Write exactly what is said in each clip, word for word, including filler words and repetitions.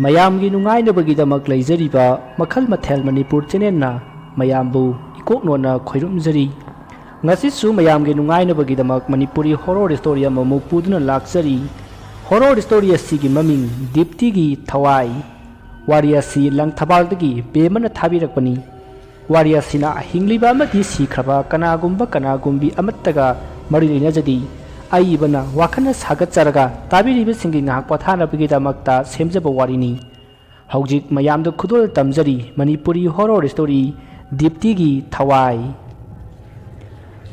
ꯃꯌꯥꯝꯒꯤ ꯅꯨꯡꯉꯥꯏꯅꯕꯒꯤꯗꯃꯛ ꯂꯩꯖꯔꯤꯕ ꯃꯈꯜ ꯃꯊꯦꯜ ꯃꯅꯤꯄꯨꯔ ꯆꯦꯅꯦꯜꯅ ꯃꯌꯥꯝꯕꯨ ꯏꯀꯣꯛꯅꯣꯟꯅ ꯈꯣꯏꯔꯨꯝꯖꯔꯤ꯫ ꯉꯁꯤꯁꯨ ꯃꯌꯥꯝꯒꯤ ꯅꯨꯡꯉꯥꯏꯅꯕꯒꯤꯗꯃꯛ ꯃꯅꯤꯄꯨꯔꯤ ꯍꯣꯔꯣꯔ ꯁ꯭ꯇꯣꯔꯤ ꯑꯃꯃꯨꯛ ꯄꯨꯗꯨꯅ ꯂꯥꯛꯆꯔꯤ꯫ ꯍꯣꯔꯣꯔ ꯁ꯭ꯇꯣꯔꯤ ꯑꯁꯤꯒꯤ ꯃꯃꯤꯡ ꯗꯤꯞꯇꯤꯒꯤ ꯊꯋꯥꯏ꯫ ꯋꯥꯔꯤ ꯑꯁꯤ ꯂꯪꯊꯕꯥꯜꯗꯒꯤ ꯕꯦꯝꯃꯅ ꯊꯥꯕꯤꯔꯛꯄꯅꯤ꯫ ꯋꯥꯔꯤ ꯑꯁꯤꯅ ꯍꯤꯡꯂꯤꯕ ꯑꯃꯗꯤ ꯁꯤꯈ꯭ꯔꯕ ꯀꯅꯥꯒꯨꯝꯕ ꯀꯅꯥꯒꯨꯝꯕꯤ ꯑꯃꯠꯇꯒ ꯃꯔꯤ ꯂꯩꯅꯖꯗꯦ꯫ ꯑꯏꯕꯅ ꯋꯥꯈꯜꯅ ꯁꯥꯒꯠꯆꯔꯒ ꯇꯥꯕꯤꯔꯤꯕꯁꯤꯡꯒꯤ ꯉꯥꯏꯍꯥꯛ ꯄꯣꯊꯥꯅꯕꯒꯤꯗꯃꯛꯇ ꯁꯦꯝꯖꯕ ꯋꯥꯔꯤꯅꯤ꯫ ꯍꯧꯖꯤꯛ ꯃꯌꯥꯝꯗ ꯈꯨꯗꯣꯜ ꯇꯝꯖꯔꯤ ꯃꯅꯤꯄꯨꯔꯤ ꯍꯣꯔꯣꯔ ꯁ꯭ꯇꯣꯔꯤ ꯗꯤꯞꯇꯤꯒꯤ ꯊꯋꯥꯏ꯫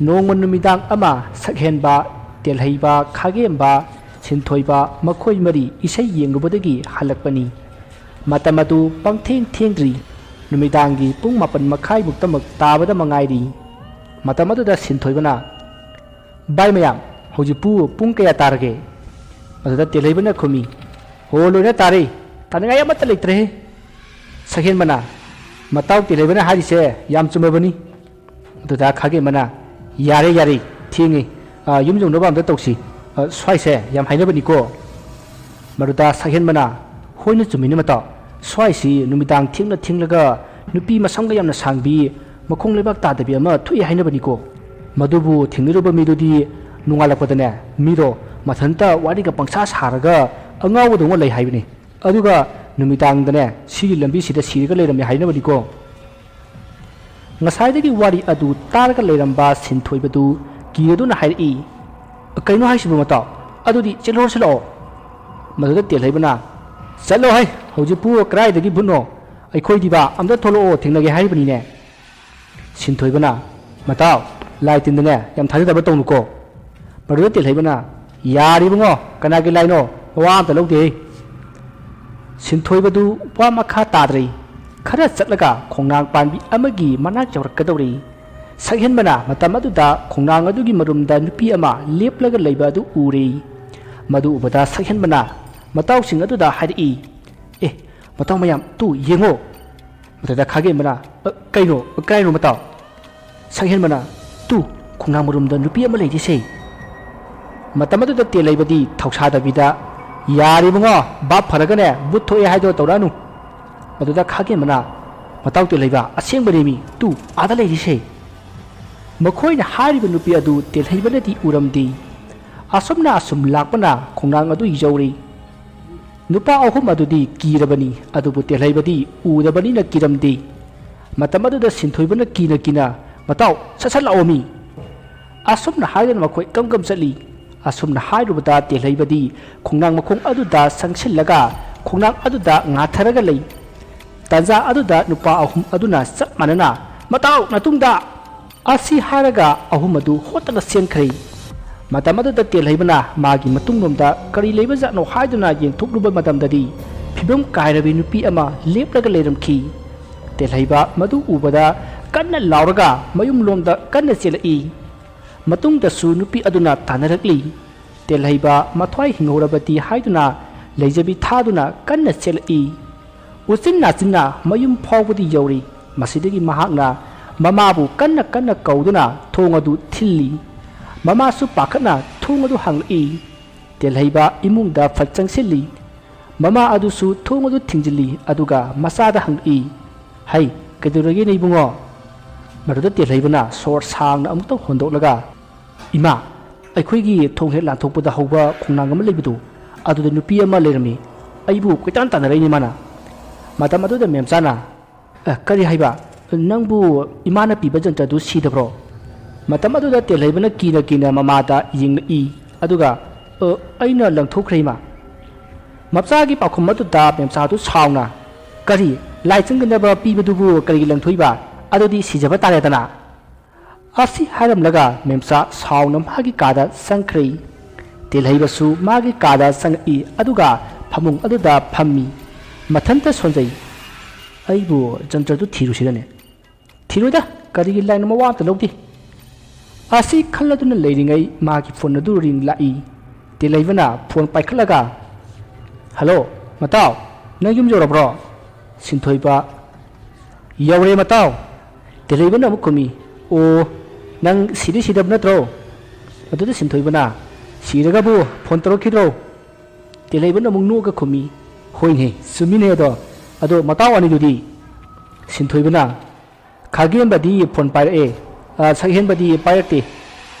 ꯅꯣꯡꯃ ꯅꯨꯃꯤꯗꯥꯡ ꯑꯃ ꯁꯛꯍꯦꯟꯕ, ꯇꯦꯜꯍꯩꯕ, ꯈꯥꯒꯦꯝꯕ, ꯁꯤꯟꯊꯣꯏꯕ ꯃꯈꯣꯏ ꯃꯔꯤ ꯏꯁꯩ ꯌꯦꯡꯂꯨꯕꯗꯒꯤ ꯍꯜꯂꯛꯄꯅꯤ꯫ ꯃꯇꯝ ꯑꯗꯨ ꯄꯪꯊꯦꯡ ꯊꯦꯡꯗ꯭ꯔꯤ꯫ ꯅꯨꯃꯤꯗꯥꯡꯒꯤ ꯄꯨꯡ ꯃꯥꯄꯟ ꯃꯈꯥꯏꯃꯨꯛꯇꯃꯛ ꯇꯥꯕꯗ ꯃꯉꯥꯏꯔꯤ꯫ ꯃꯇꯝ ꯑꯗꯨꯗ ꯁꯤꯟꯊꯣꯏꯕꯅ, "ꯚꯥꯏ ꯃꯌꯥꯝ, ꯍꯧꯖꯤꯛꯄꯨ ꯄꯨꯡ ꯀꯌꯥ ꯇꯥꯔꯒꯦ?" ꯑꯗꯨꯗ ꯇꯦꯜꯍꯩꯕꯅ ꯈꯨꯝꯃꯤ, "ꯍꯣ, ꯂꯣꯏꯅ ꯇꯥꯔꯦ꯫ ꯇꯥꯅꯤꯡꯉꯥꯏ ꯑꯃꯠꯇ ꯂꯩꯇ꯭ꯔꯦꯍꯦ꯫" ꯁꯛꯍꯦꯟꯕꯅ, "ꯃꯇꯥꯎ ꯇꯦꯜꯍꯩꯕꯅ ꯍꯥꯏꯔꯤꯁꯦ ꯌꯥꯝ ꯆꯨꯝꯃꯕꯅꯤ꯫" ꯑꯗꯨꯗ ꯈꯥꯒꯦꯝꯕꯅ, "ꯌꯥꯔꯦ, ꯌꯥꯔꯦ, ꯊꯦꯡꯉꯦ꯫ ꯑꯥ, ꯌꯨꯝ ꯌꯧꯅꯕ ꯑꯝꯇ ꯇꯧꯁꯤ꯫ ꯑ, ꯁ꯭ꯋꯥꯏꯁꯦ ꯌꯥꯝ ꯍꯥꯏꯅꯕꯅꯤꯀꯣ꯫" ꯃꯗꯨꯗ ꯁꯛꯍꯦꯟꯕꯅ, "ꯍꯣꯏꯅꯦ, ꯆꯨꯝꯃꯤꯅꯦ ꯃꯇꯥꯎ꯫ ꯁ꯭ꯋꯥꯏꯁꯤ ꯅꯨꯃꯤꯗꯥꯡ ꯊꯦꯡꯅ ꯊꯦꯡꯂꯒ ꯅꯨꯄꯤ ꯃꯁꯝꯒ ꯌꯥꯝꯅ ꯁꯥꯡꯕꯤ, ꯃꯈꯣꯡ ꯂꯩꯕꯥꯛ ꯇꯥꯗꯕꯤ ꯑꯃ ꯊꯣꯛꯏ ꯍꯥꯏꯅꯕꯅꯤꯀꯣ꯫ ꯃꯗꯨꯕꯨ ꯊꯦꯡꯅꯔꯨꯕ ꯃꯤꯗꯨꯗꯤ ꯅꯣꯡꯉꯥꯜꯂꯛꯄꯗꯅꯦ, ꯃꯤꯗꯣ ꯃꯊꯟꯇ ꯋꯥꯔꯤꯒ ꯄꯪꯁꯥ ꯁꯥꯔꯒ ꯑꯉꯥꯎꯕꯗꯧꯅ ꯂꯩ ꯍꯥꯏꯕꯅꯤ꯫ ꯑꯗꯨꯒ ꯅꯨꯃꯤꯗꯥꯡꯗꯅꯦ, ꯁꯤꯒꯤ ꯂꯝꯕꯤꯁꯤꯗ ꯁꯤꯔꯒ ꯂꯩꯔꯝꯃꯦ ꯍꯥꯏꯅꯕꯅꯤꯀꯣ꯫" ꯉꯁꯥꯏꯗꯒꯤ ꯋꯥꯔꯤ ꯑꯗꯨ ꯇꯥꯔꯒ ꯂꯩꯔꯝꯕ ꯁꯤꯟꯊꯣꯏꯕꯗꯨ ꯀꯤꯔꯗꯨꯅ ꯍꯥꯏꯔꯛꯏ, "ꯀꯩꯅꯣ ꯍꯥꯏꯁꯤꯕꯨ ꯃꯇꯥꯎ? ꯑꯗꯨꯗꯤ ꯆꯦꯜꯍꯧꯔꯁꯤ ꯂꯥꯛꯑꯣ꯫" ꯃꯗꯨꯗ ꯇꯦꯜꯍꯩꯕꯅ, "ꯆꯠꯂꯣ ꯍꯩ, ꯍꯧꯖꯤꯛꯄꯨ ꯀꯗꯥꯏꯗꯒꯤ ꯚꯨꯠꯅꯣ? ꯑꯩꯈꯣꯏꯗꯤꯕ ꯑꯝꯇ ꯊꯣꯛꯂꯛꯑꯣ, ꯊꯦꯡꯅꯒꯦ ꯍꯥꯏꯔꯤꯕꯅꯤꯅꯦ꯫" ꯁꯤꯟꯊꯣꯏꯕꯅ, "ꯃꯇꯥꯎ, ꯂꯥꯏ ꯇꯤꯟꯗꯅꯦ ꯌꯥꯝ ꯊꯥꯖꯗꯕ ꯇꯧꯅꯨꯀꯣ꯫" ꯃꯗꯨꯗ ꯇꯦꯜꯍꯩꯕꯅ, "ꯌꯥꯔꯤꯕꯉꯣ, ꯀꯅꯥꯒꯤ ꯂꯥꯏꯅꯣ? ꯃꯋꯥ ꯑꯝꯇ ꯂꯧꯗꯦꯍꯦ꯫" ꯁꯤꯟꯊꯣꯏꯕꯗꯨ ꯋꯥ ꯃꯈꯥ ꯇꯥꯗ꯭ꯔꯦ꯫ ꯈꯔ ꯆꯠꯂꯒ ꯈꯣꯡꯅꯥꯡ ꯄꯥꯟꯕꯤ ꯑꯃꯒꯤ ꯃꯅꯥꯛ ꯌꯧꯔꯛꯀꯗꯧꯔꯦ꯫ ꯁꯛꯍꯦꯟꯕꯅ ꯃꯇꯝ ꯑꯗꯨꯗ ꯈꯣꯡꯅꯥꯡ ꯑꯗꯨꯒꯤ ꯃꯔꯨꯝꯗ ꯅꯨꯄꯤ ꯑꯃ ꯂꯦꯞꯂꯒ ꯂꯩꯕ ꯑꯗꯨ ꯎꯔꯦ꯫ ꯃꯗꯨ ꯎꯕꯗ ꯁꯛꯍꯦꯟꯕꯅ ꯃꯇꯥꯎꯁꯤꯡ ꯑꯗꯨꯗ ꯍꯥꯏꯔꯛꯏ, "ꯑꯦ, ꯃꯇꯥꯎ ꯃꯌꯥꯝ, ꯇꯨ ꯌꯦꯡꯉꯣ꯫" ꯃꯗꯨꯗ ꯈꯥꯒꯦꯝꯕꯅ, "ꯑ, ꯀꯩꯅꯣ? ꯀꯥꯏꯅꯣ ꯃꯇꯥꯎ?" ꯁꯛꯍꯦꯟꯕꯅ, "ꯇꯨ, ꯈꯣꯡꯅꯥꯡ ꯃꯔꯨꯝꯗ ꯅꯨꯄꯤ ꯑꯃ ꯂꯩꯔꯤꯁꯦ꯫" ꯃꯇꯝ ꯑꯗꯨꯗ ꯇꯦꯜꯍꯩꯕꯗꯤ ꯊꯧꯁꯥꯗꯕꯤꯗ, "ꯌꯥꯔꯦ ꯏꯕꯨꯡꯉꯣ, ꯚꯥꯞ ꯐꯔꯒꯅꯦ ꯚꯨꯠ ꯊꯣꯛꯑꯦ ꯍꯥꯏꯗꯣ ꯇꯧꯔꯛꯑꯅꯨ"꯫ ꯑꯗꯨꯗ ꯈꯥꯒꯦꯟꯕꯅ, "ꯃꯇꯥꯎ ꯇꯦꯜꯍꯩꯕ, ꯑꯁꯦꯡꯕꯅꯦꯃꯤ, ꯇꯨ ꯑꯥꯗ ꯂꯩꯔꯤꯁꯦ"꯫ ꯃꯈꯣꯏꯅ ꯍꯥꯏꯔꯤꯕ ꯅꯨꯄꯤ ꯑꯗꯨ ꯇꯦꯜꯍꯩꯕꯅꯗꯤ ꯎꯔꯝꯗꯦ꯫ ꯑꯁꯨꯝꯅ ꯑꯁꯨꯝ ꯂꯥꯛꯄꯅ ꯈꯣꯡꯅꯥꯡ ꯑꯗꯨ ꯌꯧꯔꯦ꯫ ꯅꯨꯄꯥ ꯑꯍꯨꯝ ꯑꯗꯨꯗꯤ ꯀꯤꯔꯕꯅꯤ, ꯑꯗꯨꯕꯨ ꯇꯦꯜꯍꯩꯕꯗꯤ ꯎꯗꯕꯅꯤꯅ ꯀꯤꯔꯝꯗꯦ꯫ ꯃꯇꯝ ꯑꯗꯨꯗ ꯁꯤꯟꯊꯣꯏꯕꯅ ꯀꯤꯅ ꯀꯤꯅ, "ꯃꯇꯥꯎ, ꯁꯠ ꯁꯠ ꯂꯥꯛꯑꯣꯃꯤ"꯫ ꯑꯁꯨꯝꯅ ꯍꯥꯏꯗꯨꯅ ꯃꯈꯣꯏ ꯀꯝ ꯀꯝ ꯆꯠꯂꯤ꯫ ꯑꯁꯨꯝꯅ ꯍꯥꯏꯔꯨꯕꯗ ꯇꯦꯜꯍꯩꯕꯗꯤ ꯈꯣꯡꯅꯥꯡ ꯃꯈꯣꯡ ꯑꯗꯨꯗ ꯆꯪꯁꯤꯜꯂꯒ ꯈꯣꯡꯅꯥꯡ ꯑꯗꯨꯗ ꯉꯥꯊꯔꯒ ꯂꯩ꯫ ꯇꯥꯟꯖꯥ ꯑꯗꯨꯗ ꯅꯨꯄꯥ ꯑꯍꯨꯝ ꯑꯗꯨꯅ ꯆꯞ ꯃꯥꯟꯅꯅ, "ꯃꯇꯥꯎ, ꯅꯇꯨꯡꯗ!" ꯑꯁꯤ ꯍꯥꯏꯔꯒ ꯑꯍꯨꯝ ꯑꯗꯨ ꯍꯣꯠꯇꯅ ꯆꯦꯟꯈ꯭ꯔꯦ꯫ ꯃꯇꯝ ꯑꯗꯨꯗ ꯇꯦꯜꯍꯩꯕꯅ ꯃꯥꯒꯤ ꯃꯇꯨꯡꯂꯣꯝꯗ ꯀꯔꯤ ꯂꯩꯕꯖꯥꯠꯅꯣ ꯍꯥꯏꯗꯨꯅ ꯌꯦꯡꯊꯣꯛꯂꯨꯕ ꯃꯇꯝꯗꯗꯤ ꯐꯤꯕꯝ ꯀꯥꯏꯔꯕꯤ ꯅꯨꯄꯤ ꯑꯃ ꯂꯦꯞꯂꯒ ꯂꯩꯔꯝꯈꯤ꯫ ꯇꯦꯜꯍꯩꯕ ꯃꯗꯨ ꯎꯕꯗ ꯀꯟꯅ ꯂꯥꯎꯔꯒ ꯃꯌꯨꯝꯂꯣꯝꯗ ꯀꯟꯅ ꯆꯦꯜꯂꯛꯏ꯫ ꯃꯇꯨꯡꯗꯁꯨ ꯅꯨꯄꯤ ꯑꯗꯨꯅ ꯇꯥꯟꯅꯔꯛꯂꯤ꯫ ꯇꯦꯜꯍꯩꯕ ꯃꯊ꯭ꯋꯥꯏ ꯍꯤꯡꯍꯧꯔꯕꯗꯤ ꯍꯥꯏꯗꯨꯅ ꯂꯩꯖꯕꯤ ꯊꯥꯗꯨꯅ ꯀꯟꯅ ꯆꯦꯜꯂꯛꯏ꯫ ꯎꯆꯤꯟ ꯅꯥꯆꯤꯟꯅ ꯃꯌꯨꯝ ꯐꯥꯎꯕꯗꯤ ꯌꯧꯔꯤ꯫ ꯃꯁꯤꯗꯒꯤ ꯃꯍꯥꯛꯅ ꯃꯃꯥꯕꯨ ꯀꯟꯅ ꯀꯟꯅ ꯀꯧꯗꯨꯅ ꯊꯣꯡ ꯑꯗꯨ ꯊꯤꯜꯂꯤ꯫ ꯃꯃꯥꯁꯨ ꯄꯥꯈꯠꯅ ꯊꯣꯡ ꯑꯗꯨ ꯍꯥꯡꯂꯛꯏ꯫ ꯇꯦꯜꯍꯩꯕ ꯏꯃꯨꯡꯗ ꯐꯠ ꯆꯪꯁꯤꯜꯂꯤ꯫ ꯃꯃꯥ ꯑꯗꯨꯁꯨ ꯊꯣꯡ ꯑꯗꯨ ꯊꯤꯡꯖꯤꯜꯂꯤ, ꯑꯗꯨꯒ ꯃꯆꯥꯗ ꯍꯪꯂꯛꯏ, "ꯍꯩ, ꯀꯩꯗꯧꯔꯒꯦꯅꯦ ꯏꯕꯨꯡꯉꯣ?" ꯃꯗꯨꯗ ꯇꯦꯜꯍꯩꯕꯅ ꯁꯣꯔ ꯁꯥꯡꯅ ꯑꯃꯨꯛꯇꯪ ꯍꯣꯟꯗꯣꯛꯂꯒ, "ꯏꯃꯥ, ꯑꯩꯈꯣꯏꯒꯤ ꯊꯣꯡ ꯍꯦꯛ ꯂꯥꯟꯊꯣꯛꯄꯗ ꯍꯧꯕ ꯈꯣꯡꯅꯥꯡ ꯑꯃ ꯂꯩꯕꯗꯨ, ꯑꯗꯨꯗ ꯅꯨꯄꯤ ꯑꯃ ꯂꯩꯔꯝꯃꯤ꯫ ꯑꯩꯕꯨ ꯀꯣꯏꯇꯥꯟ ꯇꯥꯟꯅꯔꯛꯏꯅꯦ ꯃꯥꯅ"꯫ ꯃꯇꯝ ꯑꯗꯨꯗ ꯃꯦꯝꯆꯥꯅ, "ꯑ, ꯀꯔꯤ ꯍꯥꯏꯕ? ꯅꯪꯕꯨ ꯏꯃꯥꯅ ꯄꯤꯕ ꯖꯟꯇ꯭ꯔꯗꯨ ꯁꯤꯗꯕ꯭ꯔꯣ?" ꯃꯇꯝ ꯑꯗꯨꯗ ꯇꯦꯜꯍꯩꯕꯅ ꯀꯤꯅ ꯀꯤꯅ ꯃꯃꯥꯗ ꯌꯦꯡꯂꯛꯏ, ꯑꯗꯨꯒ, "ꯑ, ꯑꯩꯅ ꯂꯪꯊꯣꯛꯈ꯭ꯔꯦ, ꯏꯃꯥ"꯫ ꯃꯆꯥꯒꯤ ꯄꯥꯎꯈꯨꯝ ꯑꯗꯨꯗ ꯃꯦꯝꯆꯥꯗꯨ ꯁꯥꯎꯅ, "ꯀꯔꯤ? ꯂꯥꯏ ꯆꯪꯒꯗꯕ ꯄꯤꯕꯗꯨꯕꯨ ꯀꯔꯤꯒꯤ ꯂꯪꯊꯣꯛꯏꯕ? ꯑꯗꯨꯗꯤ ꯁꯤꯖꯕ ꯇꯥꯔꯦꯗꯅ"꯫ ꯑꯁꯤ ꯍꯥꯏꯔꯝꯂꯒ ꯃꯦꯝꯆꯥ ꯁꯥꯎꯅ ꯃꯥꯒꯤ ꯀꯥꯗ ꯆꯪꯈ꯭ꯔꯦ꯫ ꯇꯦꯜꯍꯩꯕꯁꯨ ꯃꯥꯒꯤ ꯀꯥꯗ ꯆꯪꯉꯛꯏ, ꯑꯗꯨꯒ ꯐꯃꯨꯡ ꯑꯗꯨꯗ ꯐꯝꯃꯤ꯫ ꯃꯊꯟꯇ ꯁꯣꯟꯖꯩ꯫ "ꯑꯩꯕꯨ ꯖꯟꯇ꯭ꯔꯗꯨ ꯊꯤꯔꯨꯁꯤꯔꯅꯦ? ꯊꯤꯔꯣꯏꯗ, ꯀꯔꯤꯒꯤ ꯂꯥꯏꯅꯣ, ꯃꯋꯥ ꯑꯝꯇ ꯂꯧꯗꯦ"꯫ ꯑꯁꯤ ꯈꯜꯂꯗꯨꯅ ꯂꯩꯔꯤꯉꯩ ꯃꯥꯒꯤ ꯐꯣꯟ ꯑꯗꯨ ꯔꯤꯡ ꯂꯥꯛꯏ꯫ ꯇꯦꯜꯍꯩꯕꯅ ꯐꯣꯟ ꯄꯥꯏꯈꯠꯂꯒ, "ꯍꯜꯂꯣ, ꯃꯇꯥꯎ, ꯅꯪ ꯌꯨꯝ ꯌꯧꯔꯕ꯭ꯔꯣ?" ꯁꯤꯟꯊꯣꯏꯕ, "ꯌꯧꯔꯦ, ꯃꯇꯥꯎ"꯫ ꯇꯦꯜꯍꯩꯕꯅ ꯑꯃꯨꯛ ꯈꯨꯝꯃꯤ, "ꯑꯣ, ꯅꯪ ꯁꯤꯗꯤ ꯁꯤꯗꯕ ꯅꯠꯇ꯭ꯔꯣ?" ꯑꯗꯨꯗ ꯁꯤꯟꯊꯣꯏꯕꯅ, "ꯁꯤꯔꯒꯕꯨ ꯐꯣꯟ ꯇꯧꯔꯛꯈꯤꯗ꯭ꯔꯣ?" ꯇꯦꯜꯍꯩꯕꯅ ꯑꯃꯨꯛ ꯅꯣꯛꯑꯒ ꯈꯨꯝꯃꯤ, "ꯍꯣꯏꯅꯦ, ꯆꯨꯝꯃꯤꯅꯦ ꯑꯗꯣ꯫ ꯑꯗꯣ ꯃꯇꯥꯎ ꯑꯅꯤꯗꯨꯗꯤ?" ꯁꯤꯟꯊꯣꯏꯕꯅ, "ꯈꯥꯒꯦꯝꯕꯗꯤ ꯐꯣꯟ ꯄꯥꯏꯔꯛꯑꯦ, ꯑ, ꯁꯛꯍꯦꯟꯕꯗꯤ ꯄꯥꯏꯔꯛꯇꯦ꯫"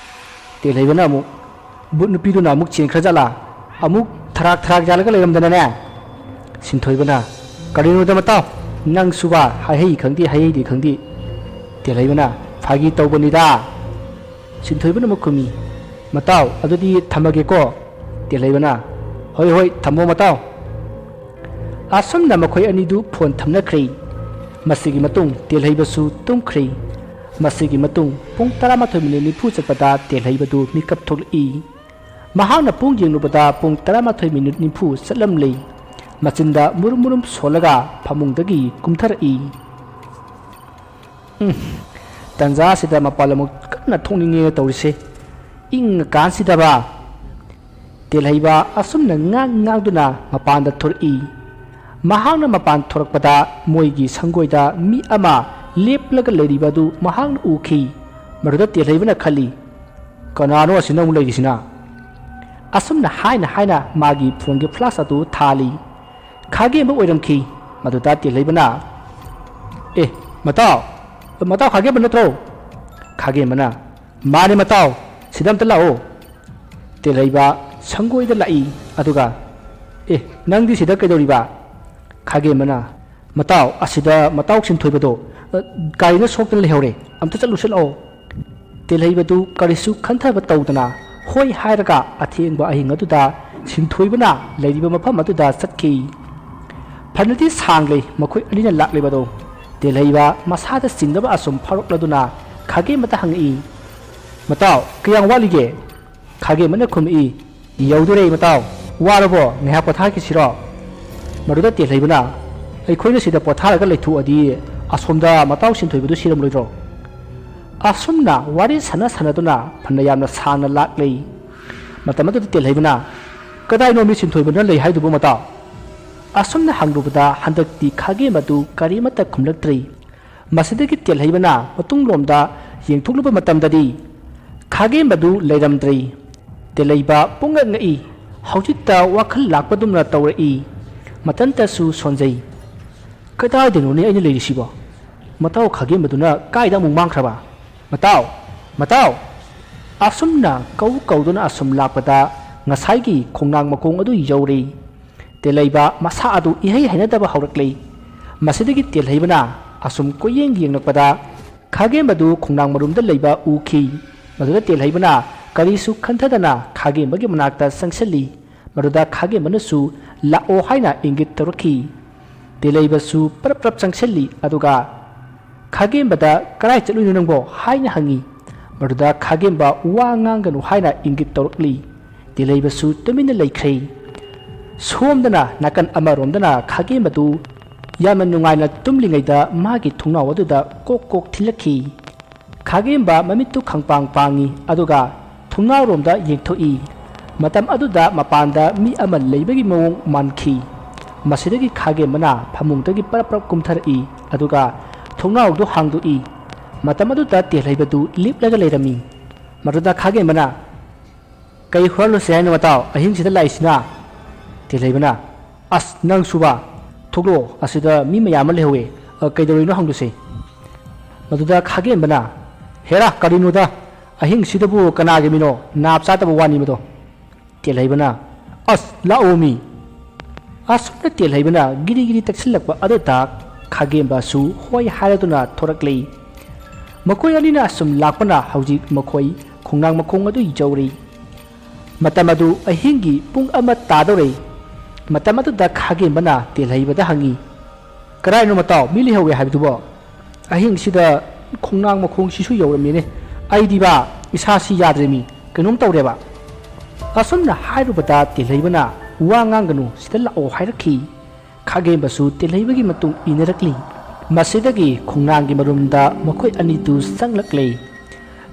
ꯇꯦꯜꯍꯩꯕꯅ ꯑꯃꯨꯛ, "ꯕꯨꯠ ꯅꯨꯄꯤꯗꯨꯅ ꯑꯃꯨꯛ ꯆꯦꯟꯈ꯭ꯔꯖꯥꯠꯂꯥ? ꯑꯃꯨꯛ ꯊꯔꯥꯛ ꯊꯔꯥꯛ ꯌꯥꯜꯂꯒ ꯂꯩꯔꯝꯗꯅꯅꯦ?" ꯁꯤꯟꯊꯣꯏꯕꯅ, "ꯀꯔꯤꯅꯣꯗ ꯃꯇꯥꯎ, ꯅꯪꯁꯨꯕ ꯍꯥꯏꯍꯩ ꯈꯪꯗꯦ, ꯍꯥꯏꯍꯩꯗꯦ ꯈꯪꯗꯦ꯫" ꯇꯦꯜꯍꯩꯕꯅ, "ꯐꯥꯒꯤ ꯇꯧꯕꯅꯤꯗ꯫" ꯁꯤꯟꯊꯣꯏꯕꯅ ꯑꯃꯨꯛ ꯈꯨꯝꯃꯤ, "ꯃꯇꯥꯎ, ꯑꯗꯨꯗꯤ ꯊꯝꯃꯒꯦꯀꯣ꯫" ꯇꯦꯜꯍꯩꯕꯅ, "ꯍꯣꯏ, ꯍꯣꯏ, ꯊꯝꯃꯣ ꯃꯇꯥꯎ꯫" ꯑꯁꯨꯝꯅ ꯃꯈꯣꯏ ꯑꯅꯤꯗꯨ ꯐꯣꯟ ꯊꯝꯅꯈ꯭ꯔꯦ꯫ ꯃꯁꯤꯒꯤ ꯃꯇꯨꯡ ꯇꯦꯜꯍꯩꯕꯁꯨ ꯇꯨꯝꯈ꯭ꯔꯦ꯫ ꯃꯁꯤꯒꯤ ꯃꯇꯨꯡ ꯄꯨꯡ ꯇꯔꯥꯃꯥꯊꯣꯏ ꯃꯤꯅꯤꯠ ꯅꯤꯐꯨ ꯆꯠꯄꯗ ꯇꯦꯜꯍꯩꯕꯗꯨ ꯃꯤꯀꯞ ꯊꯣꯛꯂꯛꯏ꯫ ꯃꯍꯥꯛꯅ ꯄꯨꯡ ꯌꯦꯡꯂꯨꯕꯗ ꯄꯨꯡ ꯇꯔꯥꯃꯥꯊꯣꯏ ꯃꯤꯅꯤꯠ ꯅꯤꯐꯨ ꯆꯠꯂꯝꯂꯦ꯫ ꯃꯆꯤꯟꯗ ꯃꯨꯔꯨꯝ ꯃꯨꯔꯨꯝ ꯁꯣꯜꯂꯒ ꯐꯃꯨꯡꯗꯒꯤ ꯀꯨꯝꯊꯔꯛꯏ꯫ ꯎꯝ, ꯇꯟꯖꯥꯁꯤꯗ ꯃꯄꯥꯟ ꯂꯝ ꯀꯟꯅ ꯊꯣꯛꯅꯤꯡꯉꯦ ꯇꯧꯔꯤꯁꯦ꯫ ꯏꯪꯉꯀꯥꯟꯁꯤꯗꯕ꯫ ꯇꯦꯜꯍꯩꯕ ꯑꯁꯨꯝꯅ ꯉꯥꯡ ꯉꯥꯡꯗꯨꯅ ꯃꯄꯥꯟꯗ ꯊꯣꯔꯛꯏ꯫ ꯃꯍꯥꯛꯅ ꯃꯄꯥꯟ ꯊꯣꯔꯛꯄꯗ ꯃꯣꯏꯒꯤ ꯁꯪꯒꯣꯏꯗ ꯃꯤ ꯑꯃ ꯂꯦꯞꯂꯒ ꯂꯩꯔꯤꯕ ꯑꯗꯨ ꯃꯍꯥꯛꯅ ꯎꯈꯤ꯫ ꯃꯗꯨꯗ ꯇꯦꯜꯍꯩꯕꯅ ꯈꯜꯂꯤ, "ꯀꯅꯥꯅꯣ ꯑꯁꯤꯅ ꯑꯃꯨꯛ ꯂꯩꯔꯤꯁꯤꯅ?" ꯑꯁꯨꯝꯅ ꯍꯥꯏꯅ ꯍꯥꯏꯅ ꯃꯥꯒꯤ ꯐꯣꯟꯒꯤ ꯐ꯭ꯂꯥꯁ ꯑꯗꯨ ꯊꯥꯜꯂꯤ꯫ ꯈꯥꯒꯦꯝꯕ ꯑꯣꯏꯔꯝꯈꯤ꯫ ꯃꯗꯨꯗ ꯇꯦꯜꯍꯩꯕꯅ, "ꯑꯦ, ꯃꯇꯥꯎ, ꯃꯇꯥꯎ ꯈꯥꯒꯦꯝꯕ ꯅꯠꯇ꯭ꯔꯣ?" ꯈꯥꯒꯦꯝꯕꯅ, "ꯃꯥꯅꯦ ꯃꯇꯥꯎ, ꯁꯤꯗ ꯑꯝꯇ ꯂꯥꯛꯑꯣ꯫" ꯇꯦꯜꯍꯩꯕ ꯁꯪꯒꯣꯏꯗ ꯂꯥꯛꯏ꯫ ꯑꯗꯨꯒ, "ꯑꯦ, ꯅꯪꯗꯤ ꯁꯤꯗ ꯀꯩꯗꯧꯔꯤꯕ?" ꯈꯥꯒꯦꯝꯕꯅ, "ꯃꯇꯥꯎ, ꯑꯁꯤꯗ ꯃꯇꯥꯎ ꯁꯤꯟꯊꯣꯏꯕꯗꯣ, ꯑ, ꯒꯥꯔꯤꯅ ꯁꯣꯛꯇꯅ ꯂꯩꯍꯧꯔꯦ, ꯑꯝꯇ ꯆꯠꯂꯨꯁꯤ ꯂꯥꯛꯑꯣ꯫" ꯇꯦꯜꯍꯩꯕꯗꯨ ꯀꯔꯤꯁꯨ ꯈꯟꯊꯕ ꯇꯧꯗꯅ ꯍꯣꯏ ꯍꯥꯏꯔꯒ ꯑꯊꯦꯡꯕ ꯑꯍꯤꯡ ꯑꯗꯨꯗ ꯁꯤꯟꯊꯣꯏꯕꯅ ꯂꯩꯔꯤꯕ ꯃꯐꯝ ꯑꯗꯨꯗ ꯆꯠꯈꯤ꯫ ꯐꯅꯗꯤ ꯁꯥꯡꯂꯦ ꯃꯈꯣꯏ ꯑꯅꯤꯅ ꯂꯥꯛꯂꯤꯕꯗꯣ꯫ ꯇꯦꯜꯍꯩꯕ ꯃꯁꯥꯗ ꯆꯤꯡꯅꯕ ꯑꯁꯨꯝ ꯐꯥꯎꯔꯛꯂꯗꯨꯅ ꯈꯥꯒꯦꯝꯕꯗ ꯍꯪꯉꯛꯏ, "ꯃꯇꯥꯎ, ꯀꯌꯥꯝ ꯋꯥꯠꯂꯤꯒꯦ?" ꯈꯥꯒꯦꯝꯕꯅ ꯈꯨꯝꯃꯛꯏ, "ꯌꯧꯗꯣꯔꯦ ꯃꯇꯥꯎ, ꯋꯥꯔꯕꯣ? ꯉꯥꯏꯍꯥꯛ ꯄꯣꯊꯥꯈꯤꯁꯤꯔꯣ?" ꯃꯗꯨꯗ ꯇꯦꯜꯍꯩꯕꯅ, "ꯑꯩꯈꯣꯏꯅ ꯁꯤꯗ ꯄꯣꯊꯥꯔꯒ ꯂꯩꯊꯣꯛꯑꯗꯤ ꯑꯁꯣꯝꯗ ꯃꯇꯥꯎ ꯁꯤꯟꯊꯣꯏꯕꯗꯨ ꯁꯤꯔꯝꯂꯣꯏꯗ꯭ꯔꯣ?" ꯑꯁꯨꯝꯅ ꯋꯥꯔꯤ ꯁꯥꯟꯅ ꯁꯥꯟꯅꯗꯨꯅ ꯐꯅ ꯌꯥꯝꯅ ꯁꯥꯡꯅ ꯂꯥꯛꯂꯦ꯫ ꯃꯇꯝ ꯑꯗꯨꯗ ꯇꯦꯜꯍꯩꯕꯅ, "ꯀꯗꯥꯏꯅꯣ ꯃꯤ ꯁꯤꯟꯊꯣꯏꯕꯅ ꯂꯩ ꯍꯥꯏꯗꯨꯕꯨ ꯃꯇꯥꯎ?" ꯑꯁꯨꯝꯅ ꯍꯪꯂꯨꯕꯗ ꯍꯟꯗꯛꯇꯤ ꯈꯥꯒꯦꯝꯕꯗꯨ ꯀꯔꯤꯃꯠꯇ ꯈꯨꯝꯂꯛꯇ꯭ꯔꯦ꯫ ꯃꯁꯤꯗꯒꯤ ꯇꯦꯜꯍꯩꯕꯅ ꯃꯇꯨꯡꯂꯣꯝꯗ ꯌꯦꯡꯊꯣꯛꯂꯨꯕ ꯃꯇꯝꯗꯗꯤ ꯈꯥꯒꯦꯝꯕꯗꯨ ꯂꯩꯔꯝꯗ꯭ꯔꯦ꯫ ꯇꯦꯜꯍꯩꯕ ꯄꯨꯡꯉꯛ ꯉꯛꯏ꯫ ꯍꯧꯖꯤꯛꯇ ꯋꯥꯈꯜ ꯂꯥꯛꯄꯗꯨꯝꯅ ꯇꯧꯔꯛꯏ꯫ ꯃꯊꯟꯇꯁꯨ ꯁꯣꯟꯖꯩ꯫ "ꯀꯗꯥꯏꯗꯅꯣꯅꯦ ꯑꯩꯅ ꯂꯩꯔꯤꯁꯤꯕꯣ? ꯃꯇꯥꯎ ꯈꯥꯒꯦꯝꯕꯗꯨꯅ ꯀꯥꯏꯗ ꯑꯃꯨꯛ ꯃꯥꯡꯈ꯭ꯔꯕ? ꯃꯇꯥꯎ! ꯃꯇꯥꯎ!" ꯑꯁꯨꯝꯅ ꯀꯧ ꯀꯧꯗꯨꯅ ꯑꯁꯨꯝ ꯂꯥꯛꯄꯗ ꯉꯁꯥꯏꯒꯤ ꯈꯣꯡꯅꯥꯡ ꯃꯈꯣꯡ ꯑꯗꯨ ꯌꯧꯔꯦ꯫ ꯇꯦꯜꯍꯩꯕ ꯃꯁꯥ ꯑꯗꯨ ꯏꯍꯩ ꯍꯩꯅꯗꯕ ꯍꯧꯔꯛꯂꯦ꯫ ꯃꯁꯤꯗꯒꯤ ꯇꯦꯜꯍꯩꯕꯅ ꯑꯁꯨꯝ ꯀꯣꯏꯌꯦꯡ ꯌꯦꯡꯂꯛꯄꯗ ꯈꯥꯒꯦꯝꯕꯗꯨ ꯈꯣꯡꯅꯥꯡ ꯃꯔꯨꯝꯗ ꯂꯩꯕ ꯎꯈꯤ꯫ ꯃꯗꯨꯗ ꯇꯦꯜꯍꯩꯕꯅ ꯀꯔꯤꯁꯨ ꯈꯟꯊꯗꯅ ꯈꯥꯒꯦꯝꯕꯒꯤ ꯃꯅꯥꯛꯇ ꯆꯪꯁꯤꯜꯂꯤ꯫ ꯃꯗꯨꯗ ꯈꯥꯒꯦꯝꯕꯅꯁꯨ "ꯂꯥꯛꯑꯣ" ꯍꯥꯏꯅ ꯏꯪꯒꯤꯠ ꯇꯧꯔꯛꯈꯤ꯫ ꯇꯦꯜꯍꯩꯕꯁꯨ ꯄꯔꯞ ꯄꯔꯞ ꯆꯪꯁꯤꯜꯂꯤ, ꯑꯗꯨꯒ ꯈꯥꯒꯦꯝꯕꯗ "ꯀꯔꯥꯏ ꯆꯠꯂꯨꯏꯅꯣ ꯅꯪꯕꯣ?" ꯍꯥꯏꯅ ꯍꯪꯉꯤ꯫ ꯃꯗꯨꯗ ꯈꯥꯒꯦꯝꯕ "ꯋꯥ ꯉꯥꯡꯒꯅꯨ" ꯍꯥꯏꯅ ꯏꯪꯒꯤꯠ ꯇꯧꯔꯛꯂꯤ꯫ ꯇꯦꯜꯍꯩꯕꯁꯨ ꯇꯨꯃꯤꯟꯅ ꯂꯩꯈ꯭ꯔꯦ꯫ ꯁꯣꯝꯗꯅ ꯅꯥꯀꯟ ꯑꯃꯔꯣꯝꯗꯅ ꯈꯥꯒꯦꯝꯕꯗꯨ ꯌꯥꯝꯅ ꯅꯨꯡꯉꯥꯏꯅ ꯇꯨꯝꯂꯤꯉꯩꯗ ꯃꯥꯒꯤ ꯊꯣꯡꯅꯥꯎ ꯑꯗꯨꯗ ꯀꯣꯛ ꯀꯣꯛ ꯊꯤꯜꯂꯛꯈꯤ꯫ ꯈꯥꯒꯦꯝꯕ ꯃꯃꯤꯠꯇꯨ ꯈꯪꯄꯥꯡ ꯄꯥꯡꯉꯤ, ꯑꯗꯨꯒ ꯊꯣꯡꯅꯥꯎꯔꯣꯝꯗ ꯌꯦꯡꯊꯣꯛꯏ꯫ ꯃꯇꯝ ꯑꯗꯨꯗ ꯃꯄꯥꯟꯗ ꯃꯤ ꯑꯃ ꯂꯩꯕꯒꯤ ꯃꯑꯣꯡ ꯃꯥꯟꯈꯤ꯫ ꯃꯁꯤꯗꯒꯤ ꯈꯥꯒꯦꯝꯕꯅ ꯐꯃꯨꯡꯗꯒꯤ ꯄꯔꯞ ꯄꯔꯞ ꯀꯨꯝꯊꯔꯛꯏ, ꯑꯗꯨꯒ ꯊꯣꯡꯅꯥꯎꯗꯨ ꯍꯥꯡꯗꯣꯛꯏ꯫ ꯃꯇꯝ ꯑꯗꯨꯗ ꯇꯦꯜꯍꯩꯕꯗꯨ ꯂꯤꯞꯂꯒ ꯂꯩꯔꯝꯃꯤ꯫ ꯃꯗꯨꯗ ꯈꯥꯒꯦꯝꯕꯅ, "ꯀꯩ ꯍꯨꯔꯥꯜꯂꯨꯁꯦ ꯍꯥꯏꯅꯣ ꯃꯇꯥꯎ, ꯑꯍꯤꯡꯁꯤꯗ ꯂꯥꯛꯏꯁꯤꯅ?" ꯇꯦꯜꯍꯩꯕꯅ, "ꯑꯁ, ꯅꯪꯁꯨꯕ! ꯊꯣꯛꯂꯛꯑꯣ, ꯑꯁꯤꯗ ꯃꯤ ꯃꯌꯥꯝ ꯑꯃ ꯂꯩꯍꯧꯋꯦ꯫ ꯑ, ꯀꯩꯗꯧꯔꯤꯅꯣ ꯍꯪꯂꯨꯁꯦ꯫" ꯃꯗꯨꯗ ꯈꯥꯒꯦꯝꯕꯅ, "ꯍꯦꯔꯥ, ꯀꯔꯤꯅꯣꯗ? ꯑꯍꯤꯡꯁꯤꯗꯕꯨ ꯀꯅꯥꯒꯤ ꯃꯤꯅꯣ? ꯅꯥꯞ ꯆꯥꯗꯕ ꯋꯥꯅꯤ ꯃꯗꯣ꯫" ꯇꯦꯜꯍꯩꯕꯅ, "ꯑꯁ, ꯂꯥꯛꯑꯣ ꯃꯤ!" ꯑꯁꯨꯝꯅ ꯇꯦꯜꯍꯩꯕꯅ ꯒꯤꯔꯤ ꯒꯤꯔꯤ ꯇꯛꯁꯤꯜꯂꯛꯄ ꯑꯗꯨꯗ ꯈꯥꯒꯦꯝꯕꯁꯨ ꯍꯣꯏ ꯍꯥꯏꯔꯗꯨꯅ ꯊꯣꯔꯛꯂꯦ꯫ ꯃꯈꯣꯏ ꯑꯅꯤꯅ ꯑꯁꯨꯝ ꯂꯥꯛꯄꯅ ꯍꯧꯖꯤꯛ ꯃꯈꯣꯏ ꯈꯣꯡꯅꯥꯡ ꯃꯈꯣꯡ ꯑꯗꯨ ꯌꯧꯔꯦ꯫ ꯃꯇꯝ ꯑꯗꯨ ꯑꯍꯤꯡꯒꯤ ꯄꯨꯡ ꯑꯃ ꯇꯥꯗꯧꯔꯦ꯫ ꯃꯇꯝ ꯑꯗꯨꯗ ꯈꯥꯒꯦꯝꯕꯅ ꯇꯦꯜꯍꯩꯕꯗ ꯍꯪꯉꯤ, "ꯀꯔꯥꯏꯅꯣ ꯃꯇꯥꯎ, ꯃꯤ ꯂꯩꯍꯧꯋꯦ ꯍꯥꯏꯕꯗꯨꯕꯣ? ꯑꯍꯤꯡꯁꯤꯗ ꯈꯣꯡꯅꯥꯡ ꯃꯈꯣꯡꯁꯤꯁꯨ ꯌꯧꯔꯝꯃꯤꯅꯦ꯫ ꯑꯩꯗꯤꯕ ꯏꯁꯥꯁꯤ ꯌꯥꯗ꯭ꯔꯦꯃꯤ, ꯀꯩꯅꯣꯝ ꯇꯧꯔꯦꯕ꯫" ꯑꯁꯨꯝꯅ ꯍꯥꯏꯔꯨꯕꯗ ꯇꯦꯜꯍꯩꯕꯅ, "ꯋꯥ ꯉꯥꯡꯒꯅꯨ, ꯁꯤꯗ ꯂꯥꯛꯑꯣ" ꯍꯥꯏꯔꯛꯈꯤ꯫ ꯈꯥꯒꯦꯝꯕꯁꯨ ꯇꯦꯜꯍꯩꯕꯒꯤ ꯃꯇꯨꯡ ꯏꯟꯅꯔꯛꯂꯤ꯫ ꯃꯁꯤꯗꯒꯤ ꯈꯣꯡꯅꯥꯡꯒꯤ ꯃꯔꯨꯝꯗ ꯃꯈꯣꯏ ꯑꯅꯤꯗꯨ ꯆꯪꯂꯛꯂꯦ꯫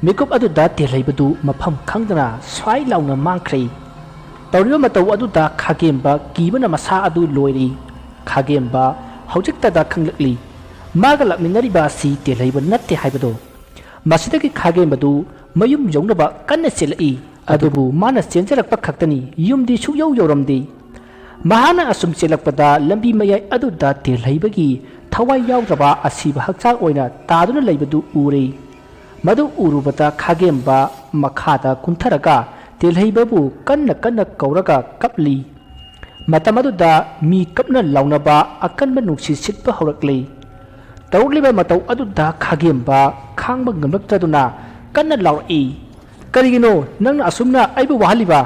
ꯃꯤꯀꯨꯞ ꯑꯗꯨꯗ ꯇꯦꯜꯍꯩꯕꯗꯨ ꯃꯐꯝ ꯈꯪꯗꯅ ꯁ꯭ꯋꯥꯏ ꯂꯥꯎꯅ ꯃꯥꯡꯈ꯭ꯔꯦ꯫ ꯇꯧꯔꯤꯕ ꯃꯇꯧ ꯑꯗꯨꯗ ꯈꯥꯒꯦꯝꯕ ꯀꯤꯕꯅ ꯃꯁꯥ ꯑꯗꯨ ꯂꯣꯏꯔꯤ꯫ ꯈꯥꯒꯦꯝꯕ ꯍꯧꯖꯤꯛꯇꯗ ꯈꯪꯂꯛꯂꯤ, ꯃꯥꯒ ꯂꯥꯛꯃꯤꯟꯅꯔꯤꯕ ꯑꯁꯤ ꯇꯦꯜꯍꯩꯕ ꯅꯠꯇꯦ ꯍꯥꯏꯕꯗꯨ꯫ ꯃꯁꯤꯗꯒꯤ ꯈꯥꯒꯦꯝꯕꯗꯨ ꯃꯌꯨꯝ ꯌꯧꯅꯕ ꯀꯟꯅ ꯆꯦꯜꯂꯛꯏ꯫ ꯑꯗꯨꯕꯨ ꯃꯥꯅ ꯆꯦꯟꯖꯔꯛꯄ ꯈꯛꯇꯅꯤ, ꯌꯨꯝꯗꯤ ꯁꯨꯛꯌꯧ ꯌꯧꯔꯝꯗꯦ꯫ ꯃꯍꯥꯛꯅ ꯑꯁꯨꯝ ꯆꯦꯜꯂꯛꯄꯗ ꯂꯝꯕꯤ ꯃꯌꯥꯏ ꯑꯗꯨꯗ ꯇꯦꯜꯍꯩꯕꯒꯤ ꯊꯋꯥꯏ ꯌꯥꯎꯗ꯭ꯔꯕ ꯑꯁꯤꯕ ꯍꯛꯆꯥꯡ ꯑꯣꯏꯅ ꯇꯥꯗꯨꯅ ꯂꯩꯕꯗꯨ ꯎꯔꯦ꯫ ꯃꯗꯨ ꯎꯔꯨꯕꯗ ꯈꯥꯒꯦꯝꯕ ꯃꯈꯥꯗ ꯀꯨꯝꯊꯔꯒ ꯇꯦꯜꯍꯩꯕꯕꯨ ꯀꯟꯅ ꯀꯟꯅ ꯀꯧꯔꯒ ꯀꯞꯂꯤ꯫ ꯃꯇꯝ ꯑꯗꯨꯗ ꯃꯤ ꯀꯞꯅ ꯂꯥꯎꯅꯕ ꯑꯀꯟꯕ ꯅꯨꯡꯁꯤꯠ ꯁꯤꯠꯄ ꯍꯧꯔꯛꯂꯦ꯫ ꯇꯧꯔꯛꯂꯤꯕ ꯃꯇꯧ ꯑꯗꯨꯗ ꯈꯥꯒꯦꯝꯕ ꯈꯥꯡꯕ ꯉꯝꯂꯛꯇꯗꯨꯅ ꯀꯟꯅ ꯂꯥꯎꯔꯛꯏ, "ꯀꯔꯤꯒꯤꯅꯣ ꯅꯪꯅ ꯑꯁꯨꯝꯅ ꯑꯩꯕꯨ ꯋꯥꯍꯜꯂꯤꯕ?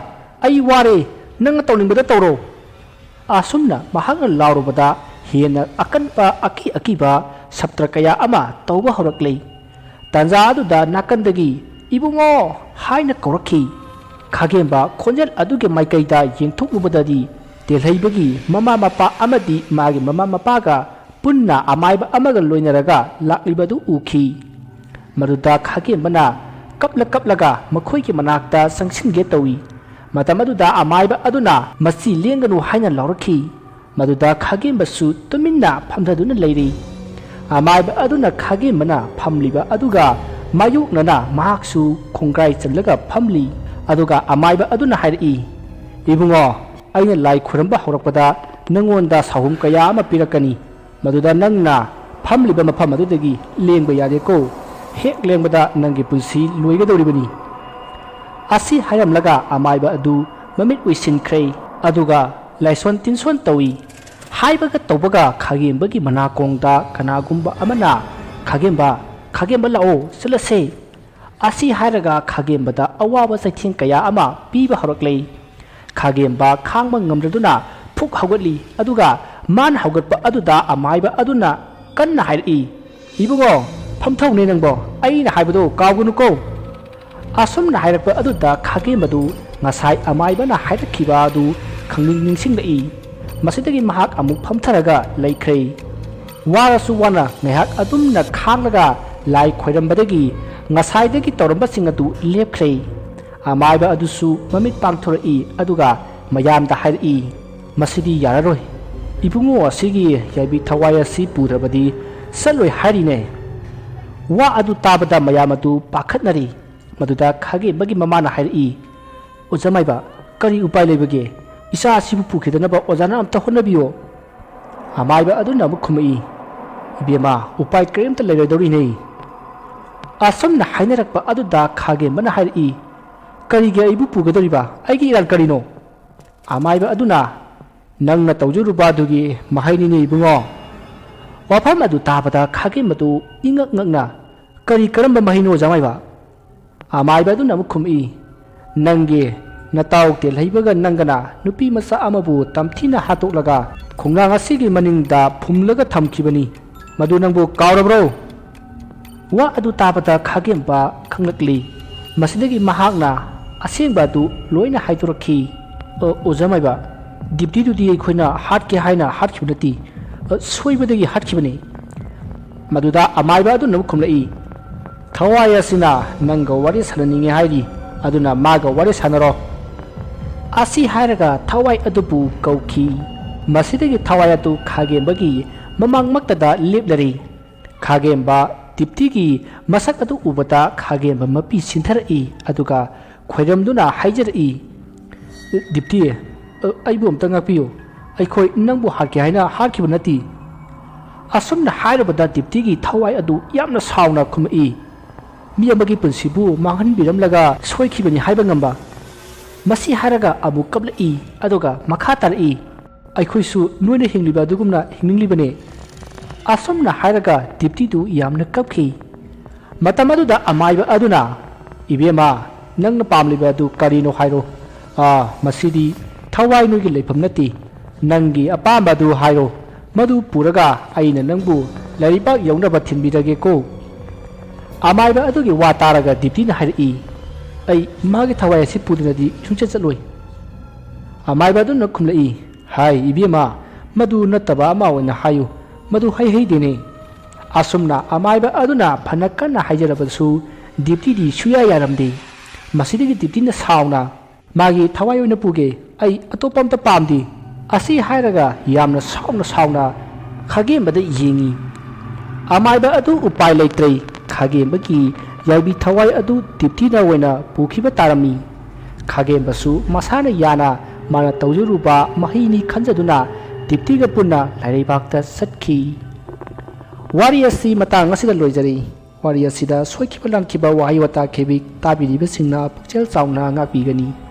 ꯑꯩ ꯋꯥꯔꯦ, ꯅꯪꯅ ꯇꯧꯅꯤꯡꯕꯗ ꯇꯧꯔꯣ!" ꯑꯁꯨꯝꯅ ꯃꯍꯥꯛꯅ ꯂꯥꯎꯔꯨꯕꯗ ꯍꯦꯟꯅ ꯑꯀꯟꯕ ꯑꯀꯤ ꯑꯀꯤꯕ ꯁꯞꯇ꯭ꯔ ꯀꯌꯥ ꯑꯃ ꯇꯧꯕ ꯍꯧꯔꯛꯂꯦ꯫ ꯇꯥꯟꯖꯥ ꯑꯗꯨꯗ ꯅꯥꯀꯟꯗꯒꯤ "ꯏꯕꯨꯡꯉꯣ" ꯍꯥꯏꯅ ꯀꯧꯔꯛꯈꯤ꯫ ꯈꯥꯒꯦꯝꯕ ꯈꯣꯟꯖꯦꯜ ꯑꯗꯨꯒꯤ ꯃꯥꯏꯀꯩꯗ ꯌꯦꯡꯊꯣꯛꯂꯨꯕꯗꯗꯤ ꯇꯦꯜꯍꯩꯕꯒꯤ ꯃꯃꯥ ꯃꯄꯥ ꯑꯃꯗꯤ ꯃꯥꯒꯤ ꯃꯃꯥ ꯃꯄꯥꯒ ꯄꯨꯟꯅ ꯑꯃꯥꯏꯕ ꯑꯃꯒ ꯂꯣꯏꯅꯔꯒ ꯂꯥꯛꯂꯤꯕꯗꯨ ꯎꯈꯤ꯫ ꯃꯗꯨꯗ ꯈꯥꯒꯦꯝꯕꯅ ꯀꯞꯂ ꯀꯞꯂꯒ ꯃꯈꯣꯏꯒꯤ ꯃꯅꯥꯛꯇ ꯆꯪꯁꯤꯟꯒꯦ ꯇꯧꯏ꯫ ꯃꯇꯝ ꯑꯗꯨꯗ ꯑꯃꯥꯏꯕ ꯑꯗꯨꯅ "ꯃꯁꯤ ꯂꯦꯡꯒꯅꯨ" ꯍꯥꯏꯅ ꯂꯥꯎꯔꯛꯈꯤ꯫ ꯃꯗꯨꯗ ꯈꯥꯒꯦꯝꯕꯁꯨ ꯇꯨꯃꯤꯟꯅ ꯐꯝꯊꯗꯨꯅ ꯂꯩꯔꯤ꯫ ꯑꯃꯥꯏꯕ ꯑꯗꯨꯅ ꯈꯥꯒꯦꯝꯕꯅ ꯐꯝꯂꯤꯕ ꯑꯗꯨꯒ ꯃꯥꯌꯣꯛꯅꯅ ꯃꯍꯥꯛꯁꯨ ꯈꯣꯡꯒ꯭ꯔꯥꯏ ꯆꯜꯂꯒ ꯐꯝꯂꯤ꯫ ꯑꯗꯨꯒ ꯑꯃꯥꯏꯕ ꯑꯗꯨꯅ ꯍꯥꯏꯔꯛꯏ, "ꯏꯕꯨꯡꯉꯣ, ꯑꯩꯅ ꯂꯥꯏ ꯈꯨꯔꯝꯕ ꯍꯧꯔꯛꯄꯗ ꯅꯪꯉꯣꯟꯗ ꯁꯥꯍꯨꯝ ꯀꯌꯥ ꯑꯃ ꯄꯤꯔꯛꯀꯅꯤ꯫ ꯃꯗꯨꯗ ꯅꯪꯅ ꯐꯝꯂꯤꯕ ꯃꯐꯝ ꯑꯗꯨꯗꯒꯤ ꯂꯦꯡꯕ ꯌꯥꯗꯦꯀꯣ꯫ ꯍꯦꯛ ꯂꯦꯡꯕꯗ ꯅꯪꯒꯤ ꯄꯨꯟꯁꯤ ꯂꯣꯏꯒꯗꯧꯔꯤꯕꯅꯤ꯫" ꯑꯁꯤ ꯍꯥꯏꯔꯝꯂꯒ ꯑꯃꯥꯏꯕ ꯑꯗꯨ ꯃꯃꯤꯠ ꯎꯏꯁꯤꯟꯈ꯭ꯔꯦ꯫ ꯑꯗꯨꯒ ꯂꯥꯏꯁꯣꯟ ꯇꯤꯟꯁꯣꯟ ꯇꯧꯏ꯫ ꯍꯥꯏꯕꯒ ꯇꯧꯕꯒ ꯈꯥꯒꯦꯝꯕꯒꯤ ꯃꯅꯥꯀꯣꯡꯗ ꯀꯅꯥꯒꯨꯝꯕ ꯑꯃꯅ, "ꯈꯥꯒꯦꯝꯕ, ꯈꯥꯒꯦꯝꯕ ꯂꯥꯛꯑꯣ, ꯆꯠꯂꯁꯦ꯫" ꯑꯁꯤ ꯍꯥꯏꯔꯒ ꯈꯥꯒꯦꯝꯕꯗ ꯑꯋꯥꯕ ꯆꯩꯊꯦꯡ ꯀꯌꯥ ꯑꯃ ꯄꯤꯕ ꯍꯧꯔꯛꯂꯦ꯫ ꯈꯥꯒꯦꯝꯕ ꯈꯥꯡꯕ ꯉꯝꯗ꯭ꯔꯗꯨꯅ ꯐꯨꯛ ꯍꯧꯒꯠꯂꯤ꯫ ꯑꯗꯨꯒ ꯃꯥꯅ ꯍꯧꯒꯠꯄ ꯑꯗꯨꯗ ꯑꯃꯥꯏꯕ ꯑꯗꯨꯅ ꯀꯟꯅ ꯍꯥꯏꯔꯛꯏ, "ꯏꯕꯨꯡꯉꯣ, ꯐꯝꯊꯧꯅꯦ ꯅꯪꯕꯣ, ꯑꯩꯅ ꯍꯥꯏꯕꯗꯣ ꯀꯥꯎꯒꯅꯨꯀꯣ꯫" ꯑꯁꯨꯝꯅ ꯍꯥꯏꯔꯛꯄ ꯑꯗꯨꯗ ꯈꯥꯒꯦꯝꯕꯗꯨ ꯉꯁꯥꯏ ꯑꯃꯥꯏꯕꯅ ꯍꯥꯏꯔꯛꯈꯤꯕ ꯑꯗꯨ ꯈꯪꯅꯤꯡ ꯅꯤꯡꯁꯤꯡꯂꯛꯏ꯫ ꯃꯁꯤꯗꯒꯤ ꯃꯍꯥꯛ ꯑꯃꯨꯛ ꯐꯝꯊꯔꯒ ꯂꯩꯈ꯭ꯔꯦ꯫ ꯋꯥꯔꯁꯨ ꯋꯥꯅ ꯉꯥꯏꯍꯥꯛ ꯑꯗꯨꯝꯅ ꯈꯥꯡꯂꯒ ꯂꯥꯏ ꯈꯣꯏꯔꯝꯕꯗꯒꯤ ꯉꯁꯥꯏꯗꯒꯤ ꯇꯧꯔꯝꯕꯁꯤꯡ ꯑꯗꯨ ꯂꯦꯞꯈ꯭ꯔꯦ꯫ ꯑꯃꯥꯏꯕ ꯑꯗꯨꯁꯨ ꯃꯃꯤꯠ ꯄꯥꯡꯊꯣꯔꯛꯏ, ꯑꯗꯨꯒ ꯃꯌꯥꯝꯗ ꯍꯥꯏꯔꯛꯏ, "ꯃꯁꯤꯗꯤ ꯌꯥꯔꯔꯣꯏ꯫ ꯏꯕꯨꯡꯉꯣ ꯑꯁꯤꯒꯤ ꯌꯥꯏꯕꯤ ꯊꯋꯥꯏ ꯑꯁꯤ ꯄꯨꯗ꯭ꯔꯕꯗꯤ ꯆꯠꯂꯣꯏ ꯍꯥꯏꯔꯤꯅꯦ꯫" ꯋꯥ ꯑꯗꯨ ꯇꯥꯕꯗ ꯃꯌꯥꯝ ꯑꯗꯨ ꯄꯥꯈꯠꯅꯔꯤ꯫ ꯃꯗꯨꯗ ꯈꯥꯒꯦꯝꯕꯒꯤ ꯃꯃꯥꯅ ꯍꯥꯏꯔꯛꯏ, ꯑꯣꯖꯥ ꯃꯥꯏꯕ, ꯀꯔꯤ ꯎꯄꯥꯏ ꯂꯩꯕꯒꯦ? ꯏꯆꯥ ꯑꯁꯤꯕꯨ ꯄꯨꯈꯤꯗꯅꯕ ꯑꯣꯖꯥꯅ ꯑꯝꯇ ꯍꯣꯠꯅꯕꯤꯌꯣ꯫ ꯑꯃꯥꯏꯕ ꯑꯗꯨꯅ ꯑꯃꯨꯛ ꯈꯨꯝꯃꯛꯏ, "ꯏꯕꯦꯝꯃ, ꯎꯄꯥꯏ ꯀꯔꯤꯝꯇ ꯂꯩꯔꯣꯏꯗꯧꯔꯤꯅꯦ꯫ ꯑꯁꯨꯝꯅ ꯍꯥꯏꯅꯔꯛꯄ ꯑꯗꯨꯗ ꯈꯥꯒꯦꯝꯕꯅ ꯍꯥꯏꯔꯛꯏ, "ꯀꯔꯤꯒꯤ ꯑꯩꯕꯨ ꯄꯨꯒꯗꯧꯔꯤꯕ? ꯑꯩꯒꯤ ꯏꯔꯥꯟ ꯀꯔꯤꯅꯣ?" ꯑꯃꯥꯏꯕ ꯑꯗꯨꯅ, "ꯅꯪꯅ ꯇꯧꯖꯔꯨꯕ ꯑꯗꯨꯒꯤ ꯃꯍꯩꯅꯤꯅꯦ ꯏꯕꯨꯡꯉꯣ"꯫ ꯋꯥꯐꯝ ꯑꯗꯨ ꯇꯥꯕꯗ ꯈꯥꯒꯦꯝꯕꯗꯨ ꯏꯉꯛ ꯉꯛꯅ, "ꯀꯔꯤ ꯀꯔꯝꯕ ꯃꯍꯩꯅꯣ ꯑꯣꯖꯥ ꯃꯥꯏꯕ?" ꯑꯃꯥꯏꯕ ꯑꯗꯨꯅ ꯑꯃꯨꯛ ꯈꯨꯝꯃꯛꯏ, "ꯅꯪꯒꯤ ꯅꯇꯥꯎ ꯇꯦꯜꯍꯩꯕꯒ ꯅꯪꯒꯅ ꯅꯨꯄꯤ ꯃꯆꯥ ꯑꯃꯕꯨ ꯇꯝꯊꯤꯅ ꯍꯥꯠꯇꯣꯛꯂꯒ ꯈꯣꯡꯅꯥꯡ ꯑꯁꯤꯒꯤ ꯃꯅꯤꯡꯗ ꯐꯨꯝꯂꯒ ꯊꯝꯈꯤꯕꯅꯤ꯫ ꯃꯗꯨ ꯅꯪꯕꯨ ꯀꯥꯎꯔꯕ꯭ꯔꯣ?" ꯋꯥ ꯑꯗꯨ ꯇꯥꯕꯗ ꯈꯥꯒꯦꯝꯕ ꯈꯪꯂꯛꯂꯤ꯫ ꯃꯁꯤꯗꯒꯤ ꯃꯍꯥꯛꯅ ꯑꯁꯦꯡꯕ ꯑꯗꯨ ꯂꯣꯏꯅ ꯍꯥꯏꯗꯣꯔꯛꯈꯤ꯫ "ꯑ, ꯑꯣꯖꯥ ꯃꯥꯏꯕ, ꯗꯤꯞꯇꯤꯗꯨꯗꯤ ꯑꯩꯈꯣꯏꯅ ꯍꯥꯠꯀꯦ ꯍꯥꯏꯅ ꯍꯥꯠꯈꯤꯕ ꯅꯠꯇꯦ꯫ ꯑ, ꯁꯣꯏꯕꯗꯒꯤ ꯍꯥꯠꯈꯤꯕꯅꯤ"꯫ ꯃꯗꯨꯗ ꯑꯃꯥꯏꯕ ꯑꯗꯨꯅ ꯑꯃꯨꯛ ꯈꯨꯝꯂꯛꯏ, "ꯊꯋꯥꯏ ꯑꯁꯤꯅ ꯅꯪꯒ ꯋꯥꯔꯤ ꯁꯥꯟꯅꯅꯤꯡꯉꯦ ꯍꯥꯏꯔꯤ, ꯑꯗꯨꯅ ꯃꯥꯒ ꯋꯥꯔꯤ ꯁꯥꯟꯅꯔꯣ"꯫ ꯑꯁꯤ ꯍꯥꯏꯔꯒ ꯊꯋꯥꯏ ꯑꯗꯨꯕꯨ ꯀꯧꯈꯤ꯫ ꯃꯁꯤꯗꯒꯤ ꯊꯋꯥꯏ ꯑꯗꯨ ꯈꯥꯒꯦꯝꯕꯒꯤ ꯃꯃꯥꯡꯃꯛꯇꯗ ꯂꯦꯞꯂꯔꯤ꯫ ꯈꯥꯒꯦꯝꯕ ꯗꯤꯞꯇꯤꯒꯤ ꯃꯁꯛ ꯑꯗꯨ ꯎꯕꯗ ꯈꯥꯒꯦꯝꯕ ꯃꯄꯤ ꯁꯤꯟꯊꯔꯛꯏ, ꯑꯗꯨꯒ ꯈꯣꯏꯔꯝꯗꯨꯅ ꯍꯥꯏꯖꯔꯛꯏ, "ꯗꯤꯞꯇꯤ, ꯑ, ꯑꯩꯕꯨ ꯑꯝꯇ ꯉꯥꯛꯄꯤꯌꯨ꯫ ꯑꯩꯈꯣꯏ ꯅꯪꯕꯨ ꯍꯥꯠꯀꯦ ꯍꯥꯏꯅ ꯍꯥꯠꯈꯤꯕ ꯅꯠꯇꯦ"꯫ ꯑꯁꯨꯝꯅ ꯍꯥꯏꯔꯨꯕꯗ ꯗꯤꯞꯇꯤꯒꯤ ꯊꯋꯥꯏ ꯑꯗꯨ ꯌꯥꯝꯅ ꯁꯥꯎꯅ ꯈꯨꯝꯃꯛꯏ, "ꯃꯤ ꯑꯃꯒꯤ ꯄꯨꯟꯁꯤꯕꯨ ꯃꯥꯡꯍꯟꯕꯤꯔꯝꯂꯒ ꯁꯣꯏꯈꯤꯕꯅꯤ ꯍꯥꯏꯕ ꯉꯝꯕ?" ꯃꯁꯤ ꯍꯥꯏꯔꯒ ꯑꯃꯨꯛ ꯀꯞꯂꯛꯏ, ꯑꯗꯨꯒ ꯃꯈꯥ ꯇꯥꯔꯛꯏ, "ꯑꯩꯈꯣꯏꯁꯨ ꯅꯣꯏꯅ ꯍꯤꯡꯂꯤꯕ ꯑꯗꯨꯒꯨꯝꯅ ꯍꯤꯡꯅꯤꯡꯂꯤꯕꯅꯦ"꯫ ꯑꯁꯨꯝꯅ ꯍꯥꯏꯔꯒ ꯗꯤꯞꯇꯤꯗꯨ ꯌꯥꯝꯅ ꯀꯞꯈꯤ꯫ ꯃꯇꯝ ꯑꯗꯨꯗ ꯑꯃꯥꯏꯕ ꯑꯗꯨꯅ, "ꯏꯕꯦꯝꯃ, ꯅꯪꯅ ꯄꯥꯝꯂꯤꯕ ꯑꯗꯨ ꯀꯔꯤꯅꯣ ꯍꯥꯏꯔꯣ꯫ ꯑꯥ, ꯃꯁꯤꯗꯤ ꯊꯋꯥꯏ ꯅꯣꯏꯒꯤ ꯂꯩꯐꯝ ꯅꯠꯇꯦ꯫ ꯅꯪꯒꯤ ꯑꯄꯥꯝꯕ ꯑꯗꯨ ꯍꯥꯏꯔꯣ꯫ ꯃꯗꯨ ꯄꯨꯔꯒ ꯑꯩꯅ ꯅꯪꯕꯨ ꯂꯥꯏꯔꯤꯛꯄꯥꯛ ꯌꯧꯅꯕ ꯊꯤꯟꯕꯤꯔꯒꯦꯀꯣ"꯫ ꯑꯃꯥꯏꯕ ꯑꯗꯨꯒꯤ ꯋꯥ ꯇꯥꯔꯒ ꯗꯤꯞꯇꯤꯅ ꯍꯥꯏꯔꯛꯏ, "ꯑꯩ ꯃꯥꯒꯤ ꯊꯋꯥꯏ ꯑꯁꯤ ꯄꯨꯗꯅꯗꯤ ꯁꯨꯡꯆꯠ ꯆꯠꯂꯣꯏ"꯫ ꯑꯃꯥꯏꯕ ꯑꯗꯨꯅ ꯈꯨꯝꯂꯛꯏ, "ꯍꯥꯏ ꯏꯕꯦꯝꯃ, ꯃꯗꯨ ꯅꯠꯇꯕ ꯑꯃ ꯑꯣꯏꯅ ꯍꯥꯏꯌꯨ, ꯃꯗꯨ ꯍꯩ ꯍꯩꯗꯦꯅꯦ"꯫ ꯑꯁꯨꯝꯅ ꯑꯃꯥꯏꯕ ꯑꯗꯨꯅ ꯐꯅ ꯀꯟꯅ ꯍꯥꯏꯖꯔꯕꯁꯨ ꯗꯤꯞꯇꯤꯗꯤ ꯁꯨꯌꯥ ꯌꯥꯔꯝꯗꯦ꯫ ꯃꯁꯤꯗꯒꯤ ꯗꯤꯞꯇꯤꯅ ꯁꯥꯎꯅ, "ꯃꯥꯒꯤ ꯊꯋꯥꯏ ꯑꯣꯏꯅ ꯄꯨꯒꯦ, ꯑꯩ ꯑꯇꯣꯞꯄ ꯑꯝꯇ ꯄꯥꯝꯗꯦ"꯫ ꯑꯁꯤ ꯍꯥꯏꯔꯒ ꯌꯥꯝꯅ ꯁꯥꯎꯅ ꯁꯥꯎꯅ ꯈꯥꯒꯦꯝꯕꯗ ꯌꯦꯡꯉꯤ꯫ ꯑꯃꯥꯏꯕ ꯑꯗꯨ ꯎꯄꯥꯏ ꯂꯩꯇ꯭ꯔꯦ꯫ ꯈꯥꯒꯦꯝꯕꯒꯤ ꯌꯥꯏꯕꯤ ꯊꯋꯥꯏ ꯑꯗꯨ ꯗꯤꯞꯇꯤꯅ ꯑꯣꯏꯅ ꯄꯨꯈꯤꯕ ꯇꯥꯔꯝꯃꯤ꯫ ꯈꯥꯒꯦꯝꯕꯁꯨ ꯃꯁꯥꯅ ꯌꯥꯅ ꯃꯥꯅ ꯇꯧꯖꯔꯨꯕ ꯃꯍꯩꯅꯤ ꯈꯟꯖꯗꯨꯅ ꯗꯤꯞꯇꯤꯒ ꯄꯨꯟꯅ ꯂꯥꯏꯔꯩꯕꯥꯛꯇ ꯆꯠꯈꯤ꯫ ꯋꯥꯔꯤ ꯑꯁꯤ ꯃꯇꯥꯡ ꯑꯁꯤꯗ ꯂꯣꯏꯖꯔꯤ꯫ ꯋꯥꯔꯤ ꯑꯁꯤꯗ ꯁꯣꯏꯈꯤꯕ ꯂꯥꯟꯈꯤꯕ ꯋꯥꯍꯩ ꯋꯥꯇꯥ ꯈꯦꯕꯤꯛ ꯇꯥꯕꯤꯔꯤꯕꯁꯤꯡꯅ ꯄꯨꯛꯆꯦꯜ ꯆꯥꯎꯅ ꯉꯥꯛꯄꯤꯒꯅꯤ꯫